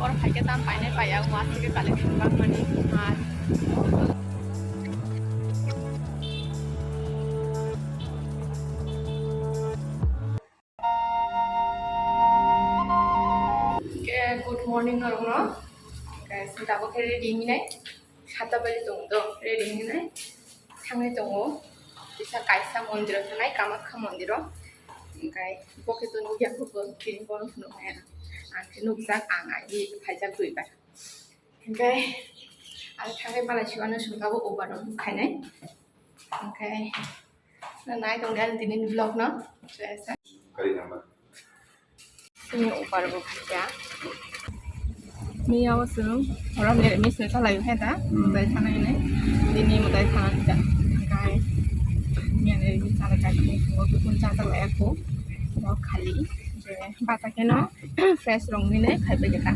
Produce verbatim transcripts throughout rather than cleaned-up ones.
Oro phaikhe tam painai paiya, o aswk khe collection bangmani. Ar Khe good morning norokno. Guys, tabuk khe ready hinai. Sata baji tongo to, ready hinai. Thangwi tongo. Kisa kaisa mondiro thanai, Kamakhya mondiro. Hwnkhe bo khe to nukya kho, bo tini bono phunukmaya. Ang khe nukjak, ang aidi phaijak duibar. Hwnkhe ang thangwi malai siwano sungkabo ubar rok khainai. Hwnkhe nai tongdi ani tini vlog no. Chini upar bo khaikha. Miya o chwng oro mere miss no chalai khe da. Hmm. Mutai thana hinwi. Tini mutai thana hinwi da. Hwnkhe miya mere miss chalai kha. Bo bukung cha chalai ya kho. Bo khali. Je bata khe no fresh rong hinwi khai pai kha.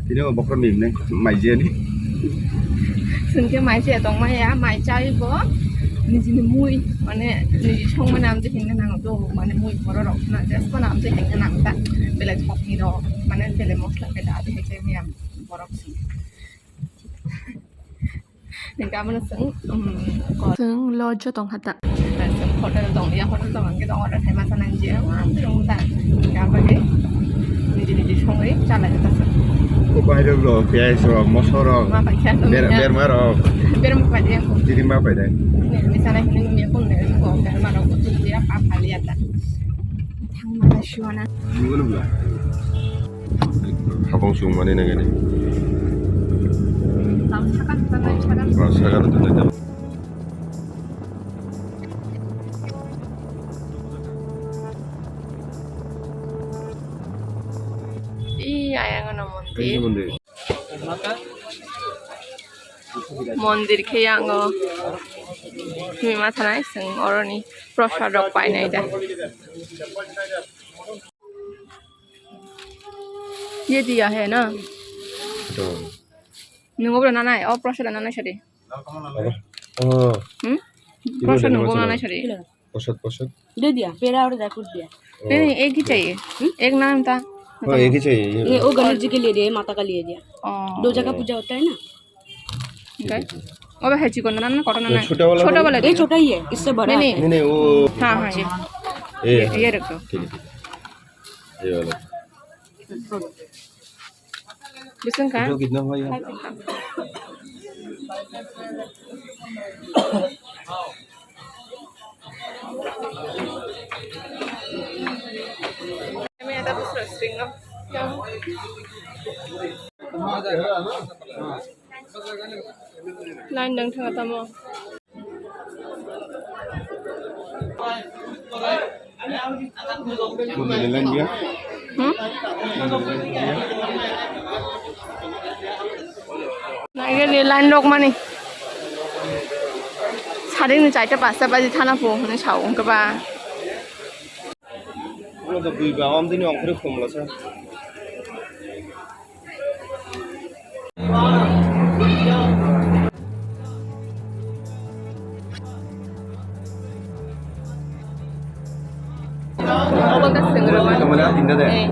Tini o bokhorok ni hwnwi mai jiyani. Chwng khe mai chaya tongmaya, mai chai bo nijini mui, mane niji songmani amtwi hingna nango do, mane mui borok rok na just mane amtwi hingna nango ta, belai thokni rok, mane belai mosla khe da, adi hai chai maya borok si. Hingke abono chwng, um, chwng lodge o tongkha ta. Chwng hotel tong ya, hotel tong hingke tong order khaima sanai je, ang tong ta. Hingke abo khe niji niji songwi chalai ta chwng. Upai rok rok, piyaj rok, moso rok, ma pai kha, ber-, berma rok. Berma pai de. Tini ma pai de. Ni, ni sana hini ni ko ne ko berma rok ko tu ya pa pa ya ta. Thangma ta shuana. Nunggu nunggu. Habang sung mani nang ini. Ba, sakan tu nai. Ih, ayang ano mondir. Ini mondir. Mondir khe yango. Tumi ma thanai chwng oroni prosad rok painai da. Ye diya hai na? Hmm. Nungo bro nanai, o prosad nanai sari. Oh. Hmm? Prosad nungo nanai sari. Prosad, prosad. दे दिया, पेड़ा और dry fruit दिया। Oh. नहीं, नहीं, एक ही चाहिए। Hmm? एक नाम था। Oh, एक ही चाहिए, ये। ये वो गणेश जी के लिए दिया, ये माता का लिए दिया। Oh. दो जगह पूजा होता है ना। ठीक है। अबे है चिकन ना, ना, कटन ना। छोटा वाला छोटा वाला ये दिया। छोटा ही है, इससे बड़ा नहीं, नहीं। आता है। नहीं, नहीं, वो हाँ, हाँ, ये। ये, ये, ये रख दो। ठीक है, ठीक है। ये वाला। Bising ka? Itu gitna hoy. Kami ada bus restaurant. Line dang thang tamo. Hmm? Naigari line rok mani. Saring ni chaita pasta baji thana po hwnwi sao wngkha ba. Ulo to bui ba, om tini ongkhorwi khumla sa. Obo ka swngrwma. Kamala, tinda de. Eh.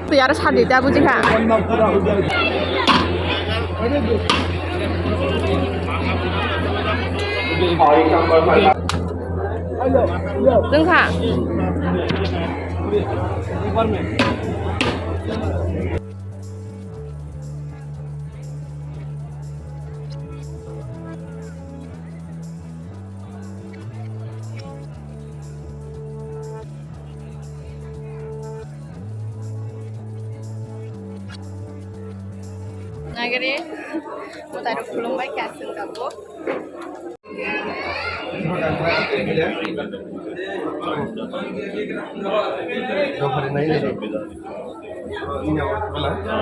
Twi aro sadi ta buji kha. Tong kha. Nagari, mwtai rok khulumbai kha chwng tabuk.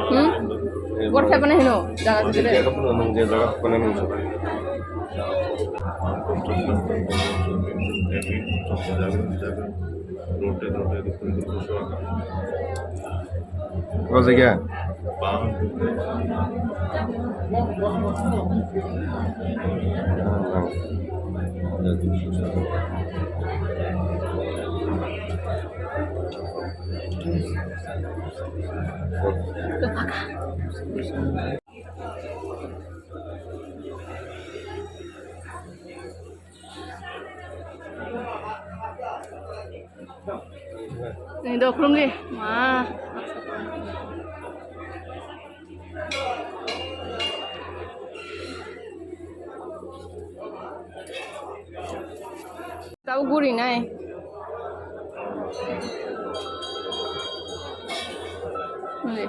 Hmm? Bor khe bana hino, jaga jagre. O jaga. Ni do khulumdi ma. Tau guri nai. Ni.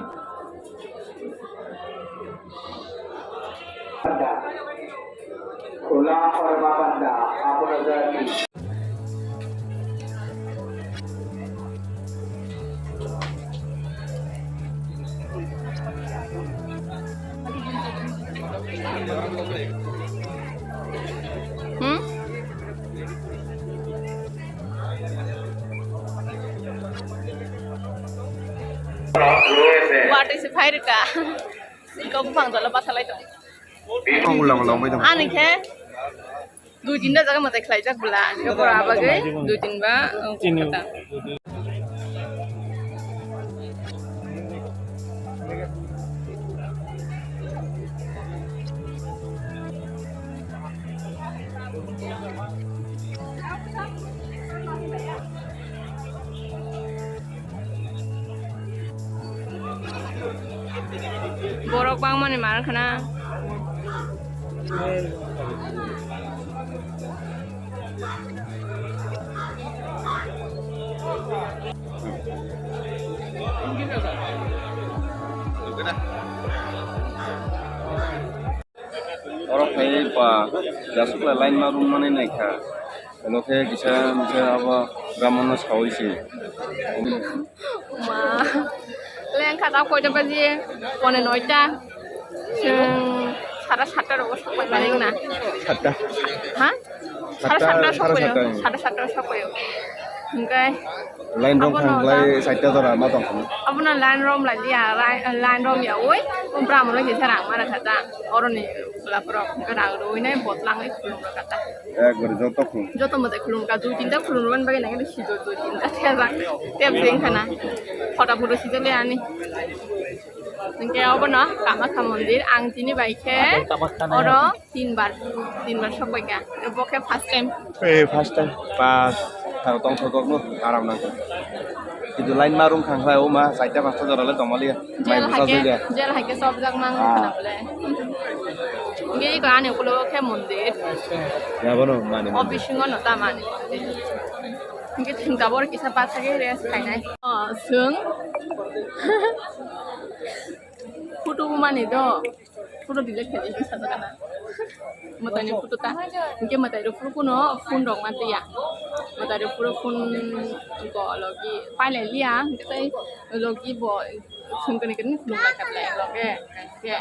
Hmm? Watwi se phai rwkha. Iko buphang dolo basalai tong. Ang ulang ulang bai tong. Ani khe dui tinta jaga mwtai khlaijak bwla. Ani khe bora bagwi dui tin ba, uh, chini kata. Borok bangmani mar khna. Oro khe ba jasukla line ma room mani naikha. Olo khe kisa, kisa abo Brahmano sawi se. Ma. Lengkha ta koita baji? Pone noita. Chwng sara satta rogo sokpai mani na. Satta. Ha? Sara satta, satta sokpaio. Satta. Sara satta sokpaio. Hingkai. Line rom abono khang lai ta satta jora ma tong khamo. Abono line rom lai liya, line rom ya oi. Brahmano kisa rang mara kha ta. Oroni lapro rang roi nai botlang oi khulum kha ta. Ekbare joto khulum. Joto mwtai khulum kha, dui tinta khulum rwmani bagwi nangkhe sijor dui tinta thepjak, thepjak wngkha na. Photo photo sijak le ani. Hwnkhe obono Kamakha mondir, ang tini bai khe oro tinbar, tinbar sok bai kha. Bo khe first time. Eh, first time. Ba, thang tong thok no aram nang. Kintu line ma rung khang khlai o ma, saita pasta jora le tong maliya. Mai jel busa haike, jai de. Jel haike sobjak mang khana bole. Nge ko ani ulo khe mondir. Ya bono mani. O bisingo no ta mani. Nge thing tabor kisa patha ge rest khainai. O, sung. Photo mani do. Photo delete khainai kisa jagana. Mwtai ni photo ta. Nge mwtai ro photo kuno phone rok ma tiya. Mwtai ro photo phone ko logi pailai liya. Nge tai logi bo. Sungkani kani khulum lai kha ble loge. Ke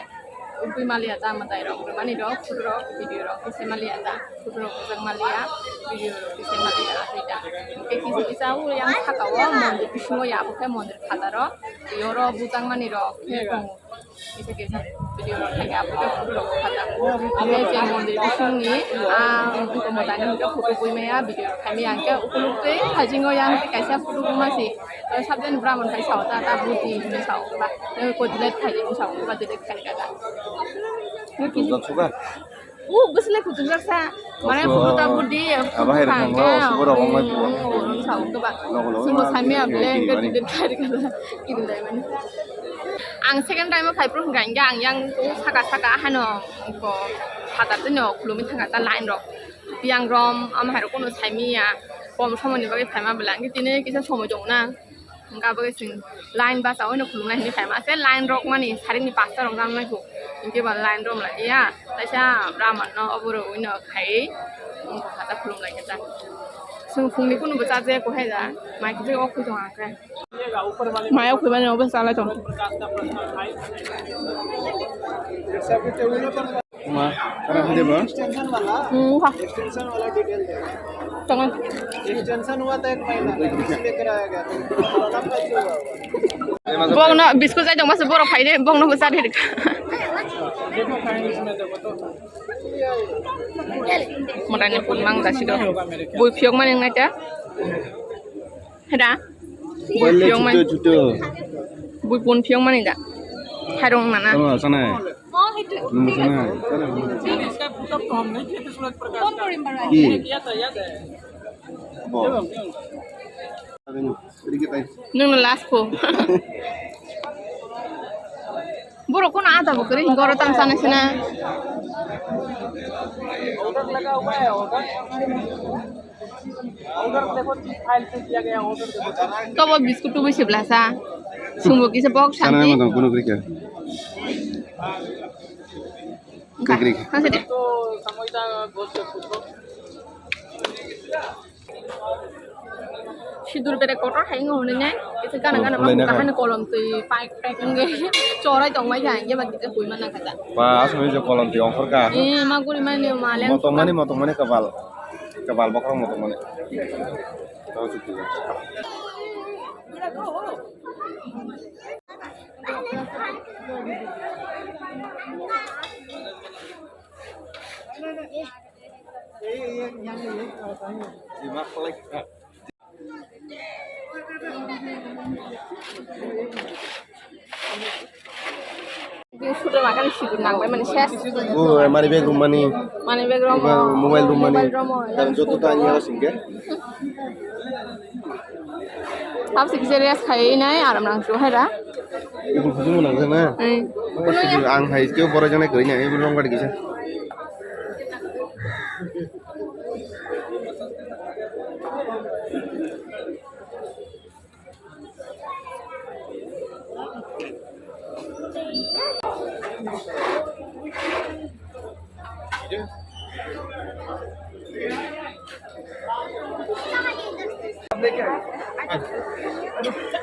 ubui maliya ta mwtai rok, mani rok, photo rok, video rok kisa maliya ta, photo rok bujak maliya, video rok kisa maliya, atwi ta. Ke kisa kisa o yang saka o mondir bisingo ya, abo khe mondir phataro, yoro bujak mani rok khe tongo. Kisa kisa video rok khe abo khe photo rok kha ta. Abo khe mondir bisingni, ah, mwtai ni hwnkhe photo bui maya, video rok khai maya, hwnkhe ukuluk tei hajingo yang kaisa photo buma se. Sabjani Brahman hai sao ta, ta buti hinwi sao ba. Nang ko delete khai di sao ba, delete khai ka ta. Kutung jak suka. U, bwsle kutung jak sa. Mane photo ta buti. Aba hai rang lo, suka rong mai puan. Sao to ba. Simo sami able, delete khai ka ta. Kidulai mani. Ang second time phai pro hingga ang yang tu saka saka hano ko. Phatar tino khulumi thanga ta line rok. Yang rom, am hai rok kono sai miya. Kom somoni bagwi phaima bela. Tini kisa somoi dong na. Hingke abo khe chwng line bachao no khulumnai hinwi khaima se line rok mani sarini pasta rok jang nai kho hingke ba line rok lai ya taisa Brahman no obo rogwi no khai wngkha ta khulumlai khe ta chwng phungni kunu bo cha je kohai da mai khe o khoi tong ang khe mai o khoi mani obo chalai tong. Ma, kana hade ba? Hmm, ha. Extension wala detail de. Tengah. Extension hua tha ek mahina, iske liye karaya gaya tha. Bongno biscuit jai tongma se borok phaide, bongno bo chari rikha. Motani phul mang da sido. Bui phiyok mani ngai ta. Heda. Bui phiyok mani. Bui pun phiyok mani da. Khairong nana. Tama sanai. Nunggu sanai. Ki? Bo. Nung last po. Borok kono ada bo kiri hingoro tang sana sina. Tobo biscuit tubui se blasa. Sungbo kisa bok santi. Sana ma tong kono kiri kya? Kiri kiri. Sidur bere kotor hai wngwi hwnwi nai, kisa gana gana ma kahani kolom twi pack pack wngwi chorai tongmai kha, hwnkhe ba kisa hoi manna kha ta. Ba, aswk je kolom twi ongkhor kha. Eh, ma guri mani ma leng. Motong mani, motong mani kabal. Kabal bokhorok motong mani. Tamo chukti. Sutra makan sidur nang bai mani ses. Oh, mani bag room mani. Mani bag room. Mobile room mani. Mobile room. Dan joto ta anya singke. Tamo se kisa rest khai nai aram nang chu hai da. Ibu kuchung nang jana. Hmm. Ang hai keu boro jana koi na ibu rong kisa.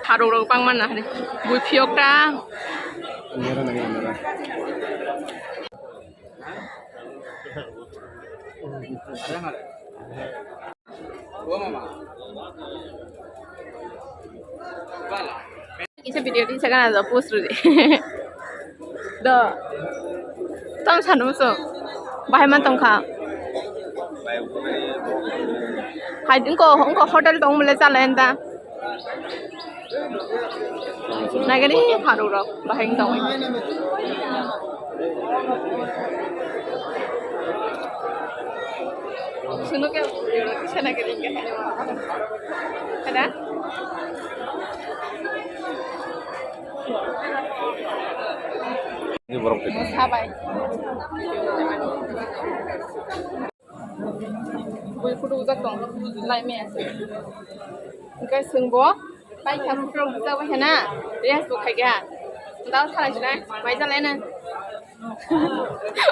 Harok rok bangma na hari. Bui phiyok ta. Kisa video di sagana do post rudi. Do. Tam sanu so. Bahai man tongkha. Hai, ingko, ingko hotel tong mole chala enda. Nagari pharuk rok bahai tong. Sunu ke sana ke ring ke. Ada? Ini borok. Sabai. Bui kudu ujak tong, lai me ase. Engkai sengbo, pai kha kudu ujak bai khana, rest bo khai kha. Dal thalai sinai, mai jalai na.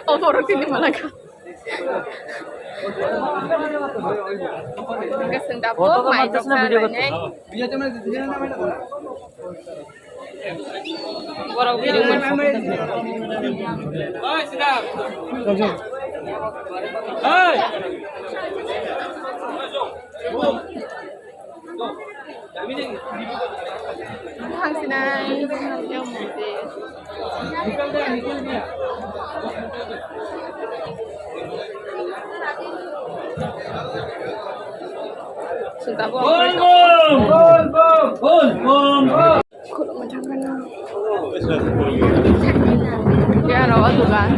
O borok tini malaka. Engkai seng dabo, mai tok thalai nai. Borok video man. Thangsinai. Sengkabo. Khulumui thangkha na. Yang aro o dogan.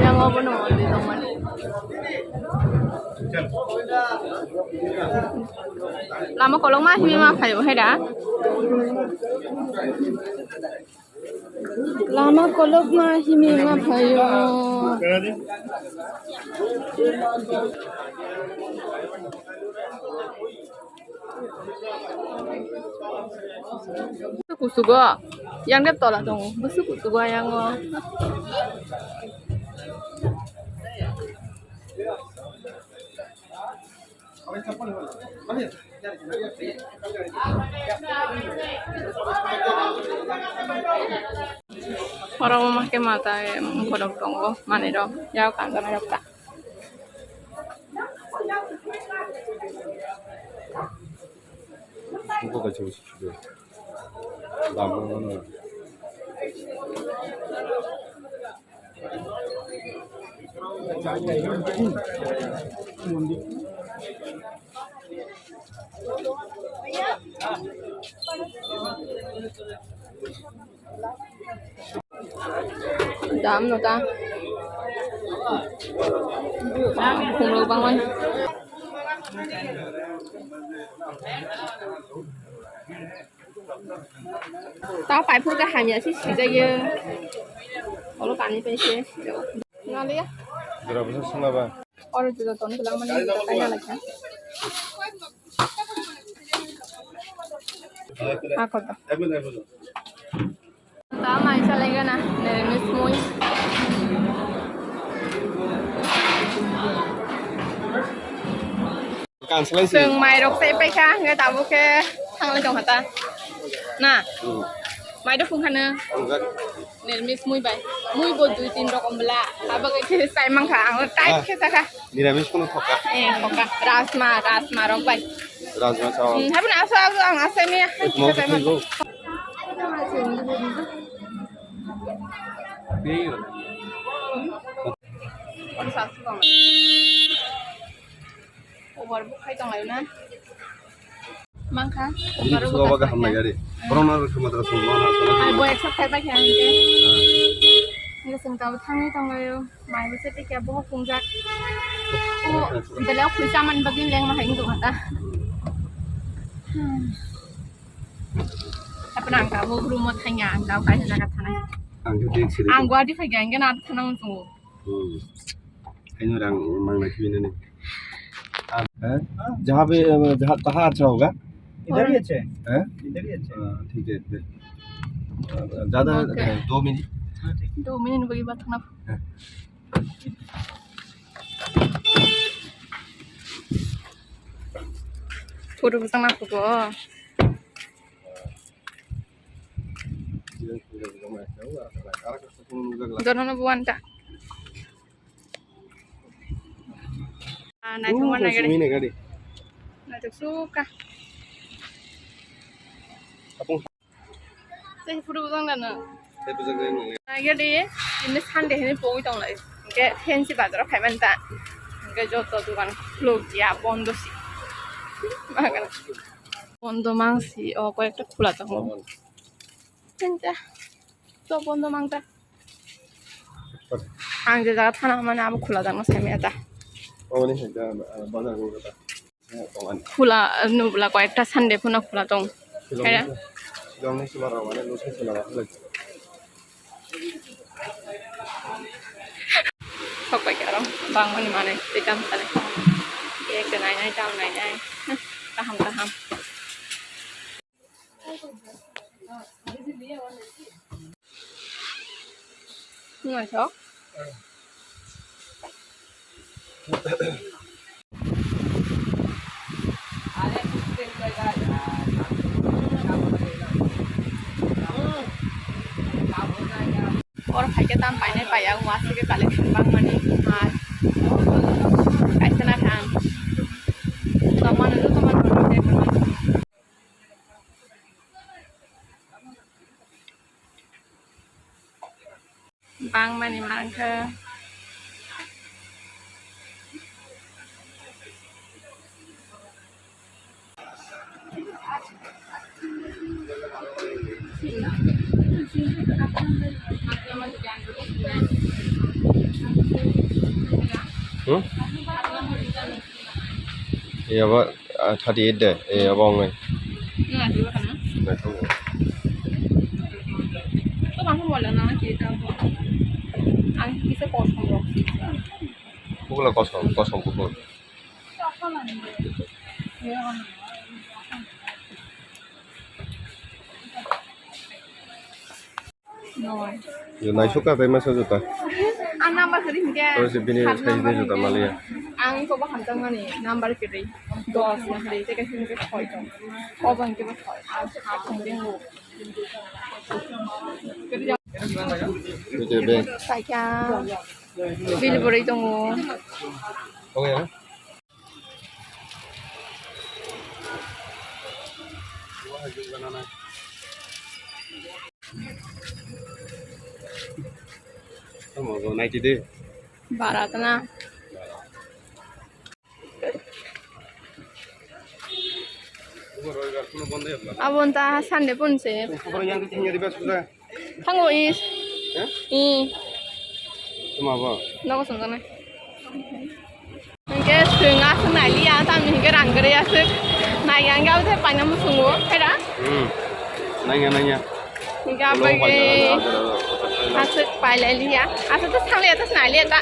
Yang obo no mondi tongmani. Lama kolokma himwi ma phaio hai da. Lama kolokma himwi ma phaio. Kusugo, yang dep tola tongo, busu kusugo yang o. Oro o ma khe mata, em, borok tongo, manwi rok, yak kanjana rok ta. Buko kaisa bwswk sujak. Dam no ta. Khumlo bangmani. Ta paipor ka hamya si sijaya. Olo pani pai se sijao. Naliya. Jora bwsa swnglaba. Oro juda ton belak mani juda kaina lakha. Ako to. Ta mai sa lagi na, nere ni semua. Chwng mairok tei paikha, hwnkhe tabuk khe thanglai tongkha ta. Na? Hmm. Mairok phungkha nw? Phungjak. Nirmis mui bai. Mui bo dui tin rokom bwla. Abo khe khe chai mankha, ang tight khe sakha. Niramis kono thokha. Eh, thokha. Rajma, rajma rok bai. Rajma chawal. Hmm, haibini aso, aso, ang asai maya. Eh, kumawa khe thangwi go. Over bo khai tong layo na. Mankha. Ini kusugo ba gaham nai gari. Corona rok khama tra song mana song. Ai bo eksa khai bai kha hingke. Hingke song tabo thangwi tong layo. Mai bo se tikya bo phungjak. O belai khuisa man bagwi lengma hai wngtong kha ta. Apna ang tabo room o thangya ang tabo kaisa jaga thanai. Ang khe bag siri. Ang Guwahati phai kha hingke na thana wngtong. Hmm. Kaino rang mangnai khe nini. हैं? जहाँ पे, अ, जहाँ, कहाँ अच्छा होगा? इधर ही अच्छा है। हैं? इधर ही अच्छा है। हाँ, ठीक है, ठीक है। ज़्यादा, OK। अ, दो मिनट। हाँ, ठीक। Dua minute bagi batang apa? हैं? Photo pasang apa kok? Dono no buwan ta. Ah, naithok ma nai gari. Naithok suka. Tei photo bujang dano. Nai gari, ini Sunday hini pogwi tong lai. Hingke fancy bazar o phaiman ta. Hingke joto dogan khuluk ya, bondo si. Bondo mangsi, o koyekta khula tongo. Hingke, to bondo mangta. Ang je jaga thana mane abo khula jagno sai maya ta. Oboni hai ta, ah, bazar go ta. Khula, nubla koyekta Sunday phano khula tong. Kaya? Silongni sima rok mane nusa sima rok khlai. Sok bai karo bangmani mane tei tam sale. Ek nai nai tam nai nai. Kaham kaham. Naithok. Oro phaikhe tam painai paiya, wasike collection bangmani mar. Kaisa na thang. Tongmani joto mani. Bangmani mangkha. Hmm? Iya, ba. Ah, thirty eight de, eh, abo wngnai. Nang aswk wngkha na? Naithok. To mangsa wala na ki ta bo. Ang kisa kosom rok. Bukla kosom, kosom bukla. Yo, naisuk ka tei masa juta. Ang number kwrwi hinkhe. Oro se bini size ni juta maliya. Ang iko bo hamjakmani number kwrwi. Dos na kwrwi, tei kaisa hinkhe soi tong. Obo hinkhe bo soi. Ang sat tong ringo. Ito be. Saikha. Bill borwi tongo. Okay, ha? Wah, juga nana. Tamo go naiti de. Bara tana. Abo ta Sunday pon se. Thango is. Hah? I. Tuma bo? Nogo songjaknai. Hingke swng aswk nailiya, tamni hingke rang gari aswk. Naiya hingke abo tei paina musungo, khaira? Hmm. Naiya, naiya. Hingke abo ke aswk pailai liya. Aswk to sangliya, to nailiya ta.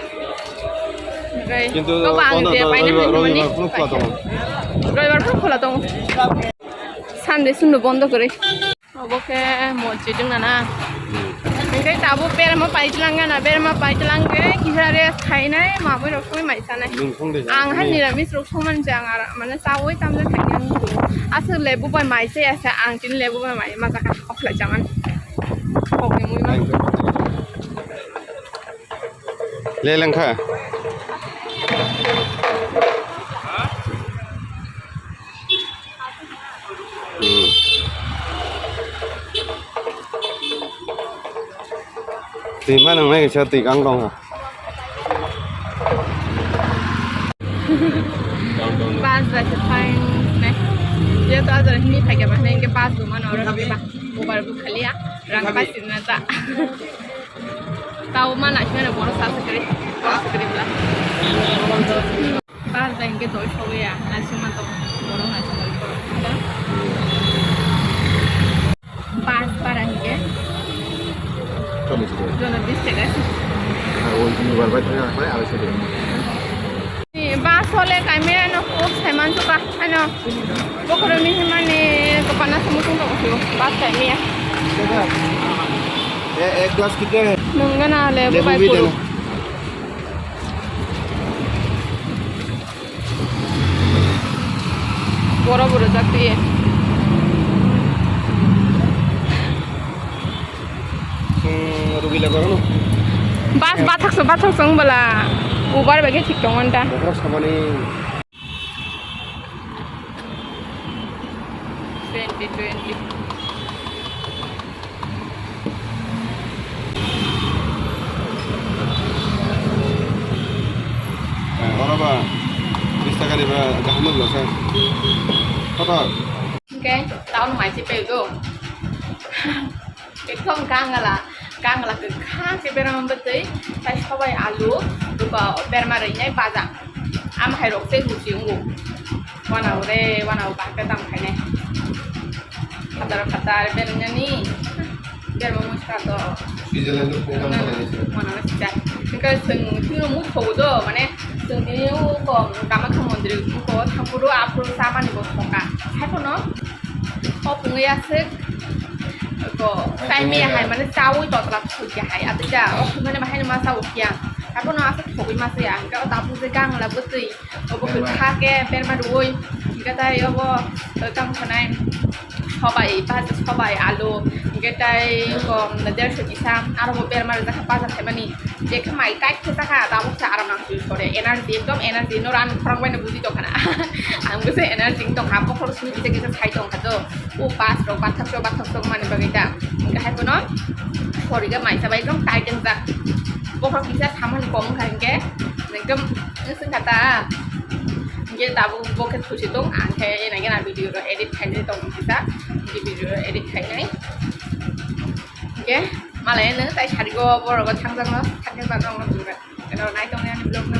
Kintu kobo ang je paina musungo ni. Robibar phuru khula tongo. Robibar phuru khula tongo. Sunday sunu bondo gori. Obo khe mosjid wngna na. Hingke tabuk berma paitlang gana, berma paitlang khe kisa rest khainai, mamui rok songwi mai sanai. Ang hai niramis rok songmani je ang ara, mane chaui tamjak khainai ang. Aswk lebu bai mai se asa, ang tini lebu bai mai ma jaka okhla jaman. Kokni mui ma. Le langkha. Hmm. Twi ma nang nai kisa twi kang tong ha. Bus bai se phai nai. Je to ajar hini phai khe ba nai ke bus bo mano oro ba. Ubar bu khaliya rang pa sinna ta. Tao ma na sima na bono sa sakri. Sa sakri bla. Bus bai hingke doi sogwi ya, naisingma tong, borok naisingma tong. Bus bara hingke? Chollish taka. Jono bis taka. Ah, oi, oi, bar bai taka, bai, arai sidi. Ni bus hole kaime ano kok saiman suka, ano. Bokhorok ni himani kopana sumung tong tong sio, bus kaime ya. Ek, ek glass kitne hai? Nungga na le, lebu bai bi puru. Dena. Boro boro jak twi. Hmm, rugi le gorono. Bus bathak so, bathak so wng bwla. Ubar bai khe thik tong manta. Bokhorok samani. Twenty twenty. Eh, oro ba bis taka ni ba kaham nugla sa. Kotor. Hingke town mai se pego. Ekdom gangala, gangala kwkha khe berama bwtwi, tai sobai alu, duka berma rwinai baja. Am hai rok tei ruchi wngo. Wana ure, wana o bahai khe tamo khainai. Phatar phatar berani, berma muiska to. Wana ure sida. Hingke chwng chwngno muthogo do, mane chwng tini o kom Kamakha mondir o thampuro aphuru chamani bo thongkha. Haiphano. Hopung ya sik. Ko, tai me hai mane chawi totla thukya hai. Ati ja, o khumane bahai ma chawi kya. Abo no asuk thogwi ma se ya. Ka o tapu se gang la butui. Obo kwkha ke berma ruwi. Hingke tai obo, eh, tamo sanai. Sobai, bhaji sobai, alu. Hingke tai ko, derso kisa. Aro bo berma rwjak kha baja khaimani. Je khe mai tai khe sakha, tabuk se aram nang sui sore. Energy, ekdom energy. Noro ani khorang bai no buji tongkha na. Ang bo se energy tongkha. Bokhorok simi kisa kisa sai tongkha to. O bus rok bathak sok, bathak sok mani bagwi ta. Hingke hai phano sori khe mai sabai ekdom tight wngjak. Bokhorok kisa samani kom wngkha hingke ekdom wng swngkha ta. Hingke tabuk bo khe thusi tong, ang khe ena gena video rok edit khainai tong kisa. Hingke video rok edit khainai. Hingke malai nw tai sari go borok o thangjakno, thangjakno. Eno nai tongni ani vlog no.